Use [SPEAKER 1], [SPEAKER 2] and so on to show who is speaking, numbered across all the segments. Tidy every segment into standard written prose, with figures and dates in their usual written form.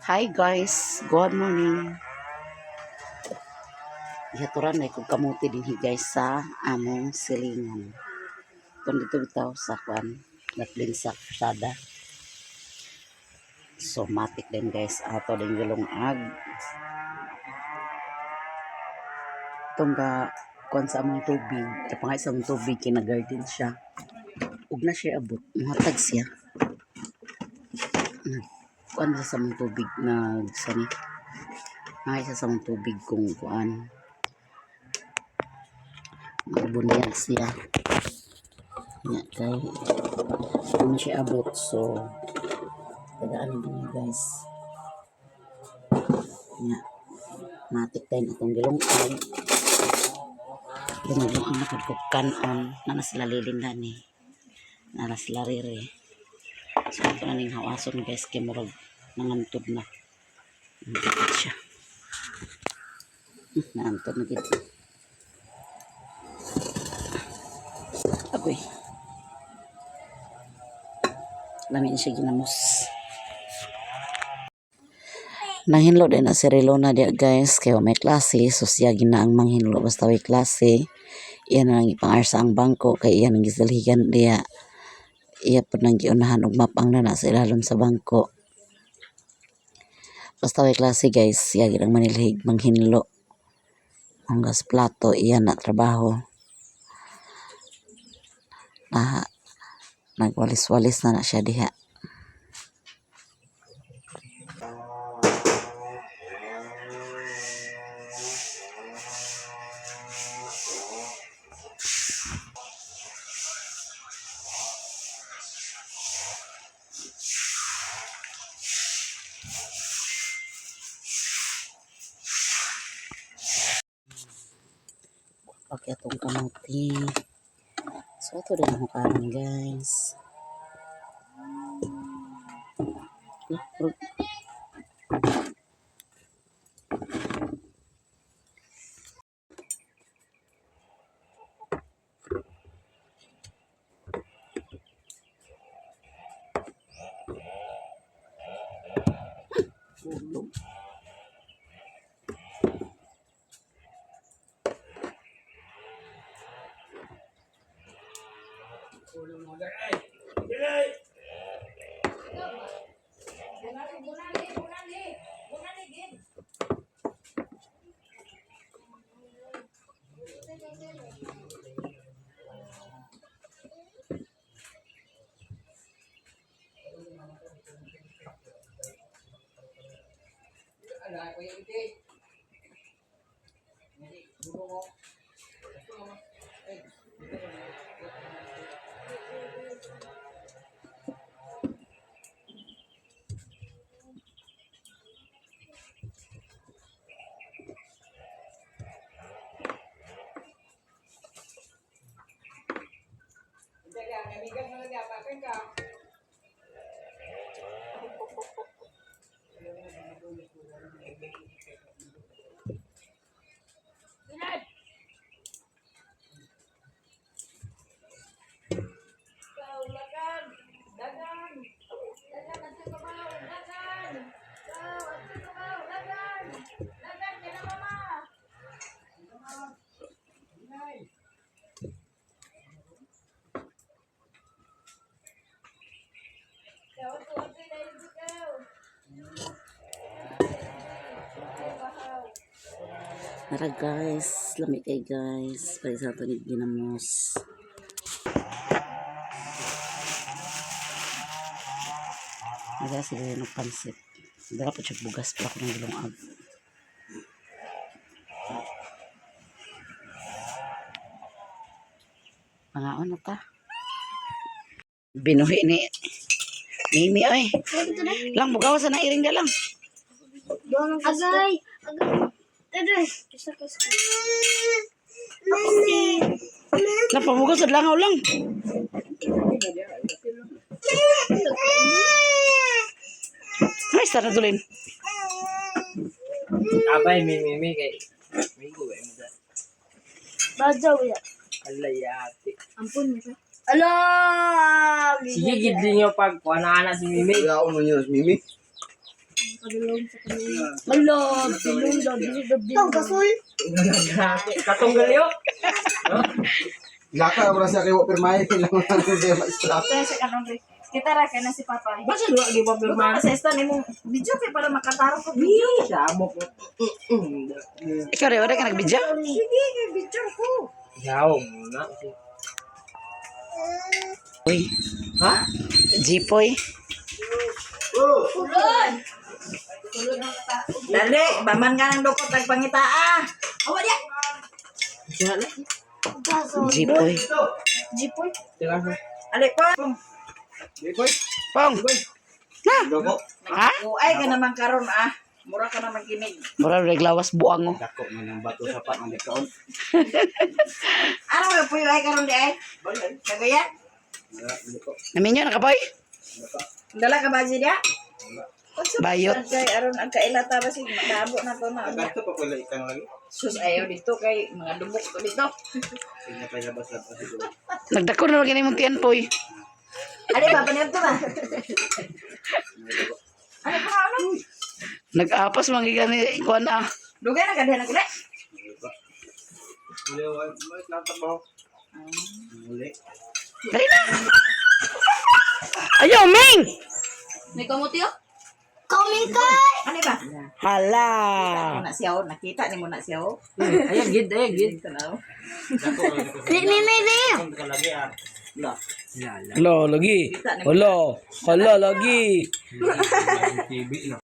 [SPEAKER 1] Hi guys, good morning. Ihaturan na kog kamuti dinhi guys sa among silingan. Kung dito bitaw sa kwan, naplin sa krusada. So matik din guys, ato din gilungag. Itong ga kuan sa among tubig, kapangay sa among tubig kina-garden siya. Ug na siya abot, muhatag siya. Kuan sa among tubig nag sani. Ay sa among tubig kung kuan. Magbunyag siya. Nga kay ano siya abot, so tagaan din niya guys. Nga matik tayo na itong gilungag. Ginulungan na pud ko kanon na na sila lilinda ni. Na na sila rere. So ito na ning hawason guys kay murag nangantod na. Nangantod siya. Naantod na gid. Agoy. Lami na siya ginamos. Nanghinlo din na si Relona diya guys kay wa may klase, so siya gina ang manghinlo basta way klase. Iya na lang ipang-arsa ang bangko kay iya nang gisilhigan diya. Iya pud nang giunahan og mapang na sa ilalom sa bangko. Basta way klase guys, siya gid ang manilhig manghinlo. Hanggas plato iya na trabaho. Na nagwalis-walis na na siya diha. Okay, atong kamote. So, ato din ako karon guys. Lah, hulog. Tara guys, lami kay guys. Pag sa ato ni ginamos. Naga sila yung pansit. Dala po siya bugas pa ako ng gilungag. Pangaon na ta. Binuhi ni Mimi ay. Lang bugaw sa nairing na lang.
[SPEAKER 2] Agay! Agay! Agay! Isa ka sa.
[SPEAKER 1] Lang pabugaw sa langaw lang. Ay, sana tulin.
[SPEAKER 3] Abay, mi mi mi kay Migo eh mo da.
[SPEAKER 2] Badaw ya.
[SPEAKER 3] Alayate.
[SPEAKER 2] Ampun mo siya. Ala!
[SPEAKER 3] Sige gid niyo pag kuha na si Mimi.
[SPEAKER 4] Wala ako man yun, Mimi.
[SPEAKER 2] Hala, bilong daw, bilong daw, bilong. Gasol.
[SPEAKER 3] Katong galyo.
[SPEAKER 4] Laka ora siya kay wa pirmahe lang lang siya ma-strap.
[SPEAKER 5] Kaya sa kanon rin. Kita ra kay na si Papa.
[SPEAKER 3] Basta duwa gi pa
[SPEAKER 5] Buta ka sa stand imong video kay para makatarong ko video.
[SPEAKER 3] Samo ko.
[SPEAKER 1] Ikaw rin, wala ka nagbidyo?
[SPEAKER 5] Sige, kay video ko.
[SPEAKER 3] Yaw na.
[SPEAKER 1] Uy,
[SPEAKER 3] Ha?
[SPEAKER 1] Jipoy.
[SPEAKER 5] Dali, baman ka ng dukot nagpangita ah. Awa diya.
[SPEAKER 3] Siya na.
[SPEAKER 1] Jipoy.
[SPEAKER 2] Jipoy.
[SPEAKER 3] Tira ko.
[SPEAKER 5] Ali pa.
[SPEAKER 1] Pong! Na!
[SPEAKER 4] Loko.
[SPEAKER 1] Ha?
[SPEAKER 5] Uay ka naman karon ah. Mura ka naman kinig.
[SPEAKER 1] Mura reglawas buang oh.
[SPEAKER 4] Dako man ang bato sa pa ang kaon.
[SPEAKER 5] Ano may puyo ay karon di ay? Kagayan?
[SPEAKER 1] Naminyo na ka, boy?
[SPEAKER 5] Dala ka ba diya?
[SPEAKER 1] Bayot.
[SPEAKER 5] Kay aron ang kailata ba sig makaabo na to na.
[SPEAKER 4] Agadto pa pala ikang lagi.
[SPEAKER 5] Sus ayaw dito kay mga lubok to dito.
[SPEAKER 4] Sige kay labas-labas dito.
[SPEAKER 1] Nagdako na lagi na imong tiyan, poy.
[SPEAKER 5] Ali ba panayot to ba? Ano pa ano?
[SPEAKER 1] Nag-apas man gani kuan ah.
[SPEAKER 5] Dugay na kadha na kuli.
[SPEAKER 4] Uli wa lang trabaho. Uli.
[SPEAKER 1] Dali na. Ayaw, Ming!
[SPEAKER 2] May kamuti oh. Kaming kay!
[SPEAKER 5] Ano ba?
[SPEAKER 1] Hala.
[SPEAKER 5] Mo na siya oh, nakita ni mo na siya oh.
[SPEAKER 3] Ay gid, ay gid.
[SPEAKER 5] Tanaw.
[SPEAKER 4] Dako
[SPEAKER 2] Ni, ni, ni, ni.
[SPEAKER 4] ka lagi ah.
[SPEAKER 3] Lala.
[SPEAKER 6] Hala, lagi. Hala, hala, lagi.
[SPEAKER 4] TV na.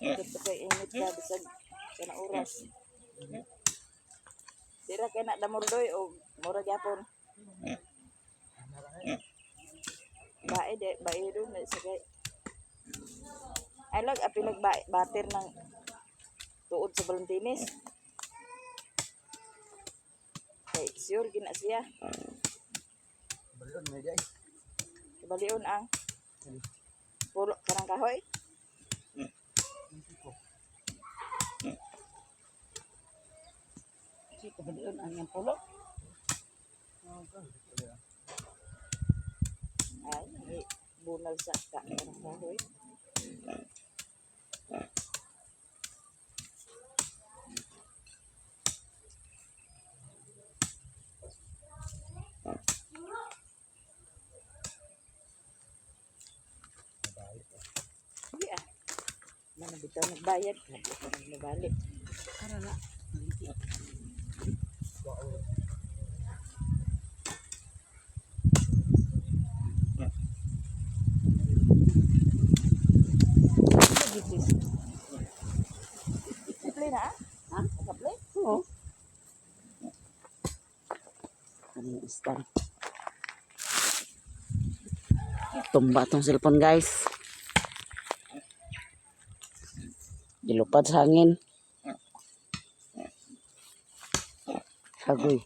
[SPEAKER 5] Ito kay init ka bisag sa na oras. Dira kay na damordoy o mura gyapon. Bae de bae do na sa kay. Ay lag apilag ba bater ng tuod sa Valentines. Kay sure gina siya.
[SPEAKER 4] Balion may day.
[SPEAKER 5] Balion ang pulo kanang kahoy.
[SPEAKER 1] Kabalion ang iyang pulo.
[SPEAKER 5] Ay, may bunal sa ka kanang kahoy. Hindi ah. Mana bitaw nagbayad, nagbayad nabalik.
[SPEAKER 1] Ara na.
[SPEAKER 5] Play na ah?
[SPEAKER 1] Ha?
[SPEAKER 5] Nakaplay?
[SPEAKER 1] Oo. Ano yung stand? Tumba tong cellphone, guys. Gilupad sa hangin. Hagoy.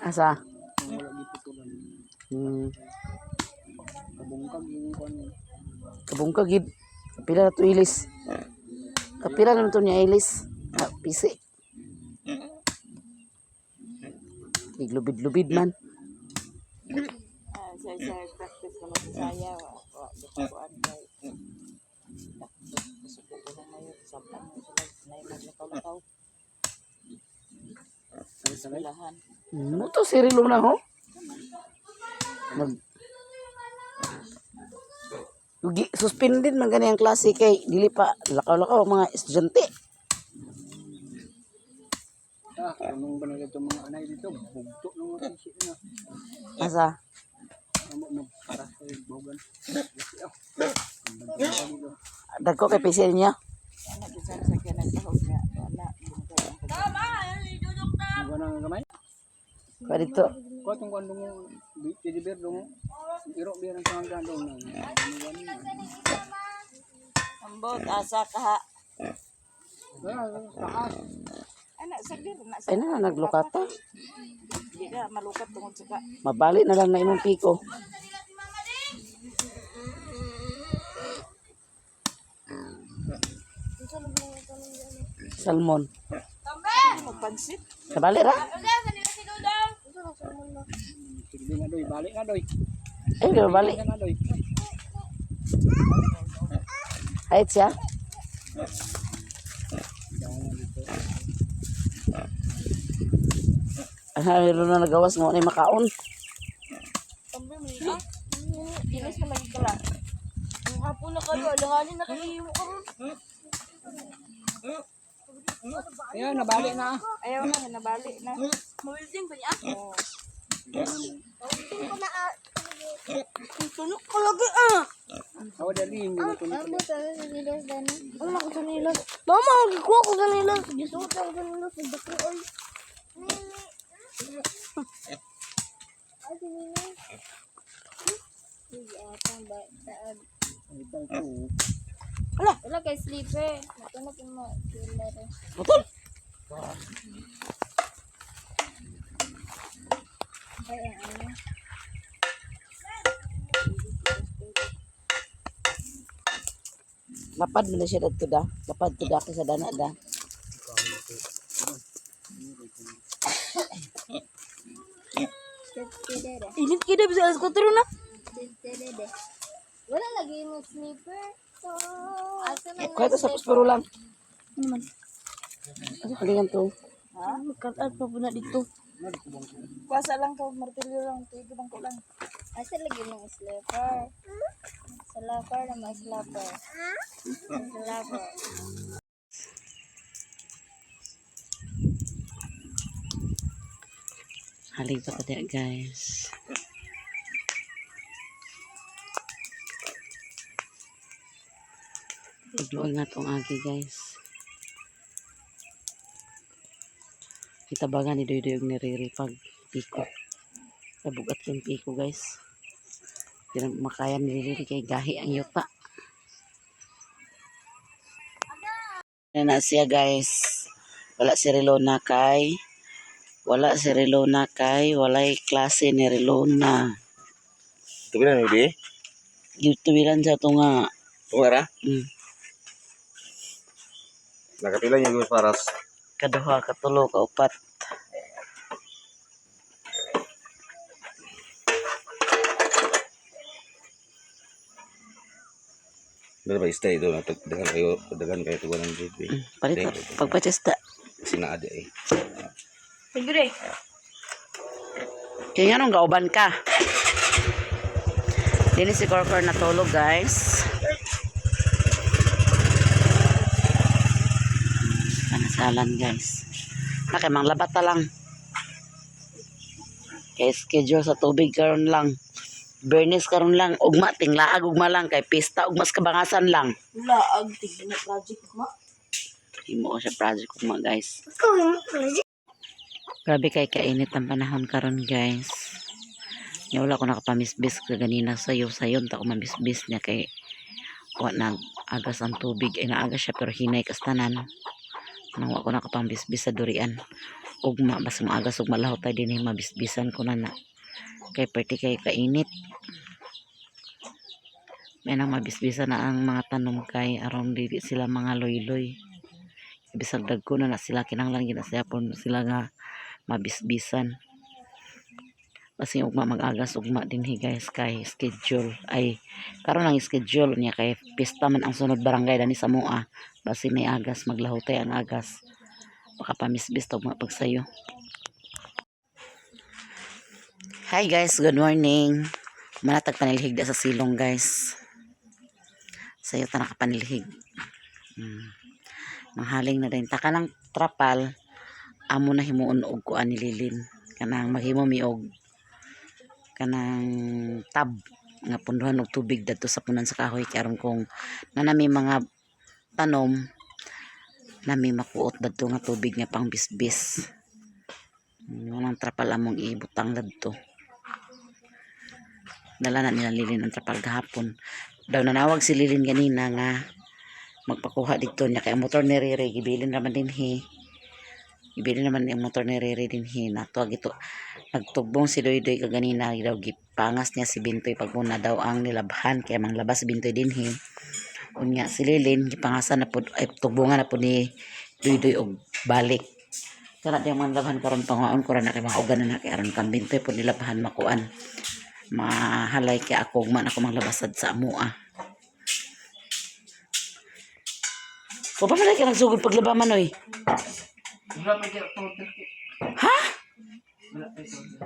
[SPEAKER 1] Asa?
[SPEAKER 3] Wala giputulan. Kabungkag yung kuan.
[SPEAKER 1] Kabungkag gid. Kapila na to ilis. Kapila na to niya ilis. Ah, pisi. Iglubid-lubid man.
[SPEAKER 5] Ah, sa practice naman sa saya, wa wa kuan kay Suko ko na ngayon, sa ano sila na maglakaw-lakaw. Eskwelahan.
[SPEAKER 1] Muto si Rilona ho. Mag Ugi, suspended man gani ang klase kay dili pa lakaw-lakaw ang mga estudyante.
[SPEAKER 3] Ah, anong ba na itong mga anay dito? Bugto ng mga sisi na.
[SPEAKER 1] Asa?
[SPEAKER 3] Amo na para sa bogan.
[SPEAKER 1] Dagko kay PC niya.
[SPEAKER 5] Ana gyud sa sakyanan tahog nga. Wala bungkag ang
[SPEAKER 3] Ang na gamay.
[SPEAKER 1] Pa dito.
[SPEAKER 3] Ko tong kuan dong teddy bear dong. Iro biya ng tanggan dong.
[SPEAKER 5] Ambot asa ka.
[SPEAKER 3] Ah, taas.
[SPEAKER 5] Ana sagdir na sa
[SPEAKER 1] Ay na naglukata.
[SPEAKER 5] di ka malukat tungod sa ka.
[SPEAKER 1] Mabali na lang na imong piko. Salmon.
[SPEAKER 5] Magpansit.
[SPEAKER 1] Nabali ra?
[SPEAKER 3] Silbi na doy, balik na doy.
[SPEAKER 1] Ay, di mabali.
[SPEAKER 3] Na doy.
[SPEAKER 1] Ay, siya. Ah, meron na nagawas mo na makaon.
[SPEAKER 5] Dilis na lagi ka lang.
[SPEAKER 2] Ang hapon na kayo, alanganin na kayo mo karon.
[SPEAKER 3] Ayan, nabalik na.
[SPEAKER 5] Ayaw na nabali na.
[SPEAKER 2] Mawilding ba niya?
[SPEAKER 5] Oh.
[SPEAKER 2] Mawilding ko na ah. Tunok ka lagi ah.
[SPEAKER 3] Awa dali, hindi mo tuloy.
[SPEAKER 2] Ano ako sa nilas? Mama, gikuha ko sa nilas. Gisuot ako sa nilas. Nagdako ay. Wala kay sleeper. Matulog yung mga killer.
[SPEAKER 1] Putol.
[SPEAKER 2] Ay, ang ano.
[SPEAKER 1] Lapad man na siya dadto da. Lapad to da kaysa dana da.
[SPEAKER 2] Init kita bisa alas 4 na. Wala lagi mo sleeper. So, asa na
[SPEAKER 1] Kaya to sa puspuro lang.
[SPEAKER 2] Ano man?
[SPEAKER 1] Ano kalingan to?
[SPEAKER 2] Magkalat pa po na dito.
[SPEAKER 5] Kuasa lang ka martilyo lang tuig bangko lang.
[SPEAKER 2] Asa lagi mo sleeper? Slapper na may slapper. Slapper.
[SPEAKER 1] Halig pa ko guys. Pagluon nga tong agi guys. Kita baga ni Doy Doy og ni Riri pag piko. Nabugat yung piko guys. Di na makaya ni Riri kay gahi ang yuta. Yan na siya guys. Wala si Relona kay wala si Relona kay walay klase ni Relona.
[SPEAKER 4] Tubilan ni di.
[SPEAKER 1] Gituwiran sa to nga.
[SPEAKER 4] Tungara.
[SPEAKER 1] Mm,
[SPEAKER 4] Nakapila niya yung paras.
[SPEAKER 1] Kaduha, katulo, kaupat.
[SPEAKER 4] Dili ba stay do na daghan kayo daghan kayo tuwan ng GB.
[SPEAKER 1] Palit na, pagpachesta.
[SPEAKER 4] Sinaadi ay.
[SPEAKER 2] Siguro.
[SPEAKER 1] Kaya nga nung gauban ka. Dini si Korkor natulog guys. Panasalan guys. Nakay mang labata lang. Kay schedule sa tubig karon lang. Bernis karon lang ugma tinglaag ugma lang kay pista ugmas kabangasan lang.
[SPEAKER 5] Laag tig na project ma.
[SPEAKER 1] Himo ko sa project ugma guys. Grabe kay kainit ang panahon karon guys. Nya wala ko nakapamisbis kaganina sayo sayon ta ko mamisbis niya kay wa nag agas ang tubig ay naagas siya pero hinay kastanan. Nang wa ko nakapambisbis sa durian. Ugma basta maagas ug malahot tay dinhi mabisbisan ko na na. Kay perti kay kainit. May nang mabisbisan na ang mga tanom kay aron dili sila mga loyloy. Bisag dagko na na sila kinahanglan gid na sila pun sila nga mabisbisan. Kasi ugma mag-agas ugma dinhi guys kay schedule ay karon ang schedule niya kay pista man ang sunod barangay dani sa Moa. Basi may agas maglahutay ang agas. Baka pamisbis ta ugma pagsayo. Hi guys, good morning. Manatag panilhig da sa silong, guys. Sayo ta nakapanilhig. Manghaling na din. Taka ng trapal, amo na himuon og kuan ni Lilin. Kanang maghimo mi og kanang tab nga punduhan og tubig dadto sa punan sa kahoy kay aron kung nanami mga tanom nami makuot dadto nga tubig nga pang bisbis. Walang trapal among ibutang dadto. Dala na nila Lilin ang trapal gahapon. Daw nanawag si Lilin ganina nga magpakuha dito niya kay ang motor ni Rere gibilin naman dinhi. Gibilin naman ang motor ni Rere dinhi natuwag ito. Nagtugbong si Doydoy kaganina daw gipangas niya si Bintoy pagmuna daw ang nilabhan kaya manglabas si Bintoy dinhi. Unya si Lilin gipangasan na pud ay tugbongan na pud ni Doydoy og balik. Kana di ang mga labhan karon pangaon ko ra na kay maugan na na kay aron kang Bintoy pud nilabhan makuan. Mahalay kay ako man ako manglabasad sa amoa. O pa man ka nagsugod paglaba man oy. Ha?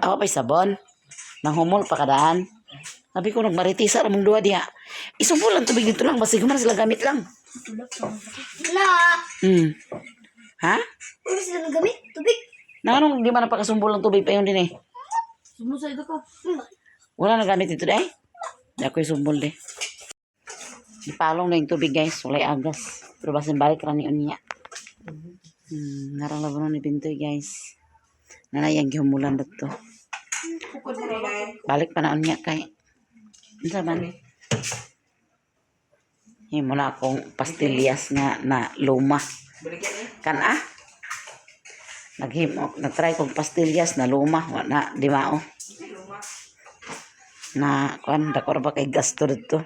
[SPEAKER 1] Ako pa'y sabon. Nanghumol pa kadaan. Sabi ko nagmaritisa ra mong duha diha. Isumbol ang tubig dito lang basig man sila gamit lang.
[SPEAKER 2] La!
[SPEAKER 1] Ha?
[SPEAKER 2] Ano sila nagamit? Tubig?
[SPEAKER 1] Na anong di man napakasumbol ang tubig pa yun din eh.
[SPEAKER 2] Sumusay ka.
[SPEAKER 1] Wala na gamit dito day. Di ako isumbol de. Ipalong na yung tubig, guys. Walay agas. Pero basin balik ra ni unya. Narang labo ni Bintoy, guys. Nanayang gihumulan dito. Balik pa na unya kay. Unsa man? Himo na akong pastillas nga na luma. Kan ah? Naghimo, nagtry kong pastillas na luma, wa na di mao. Na kuan dako ra ba kay gasto dito.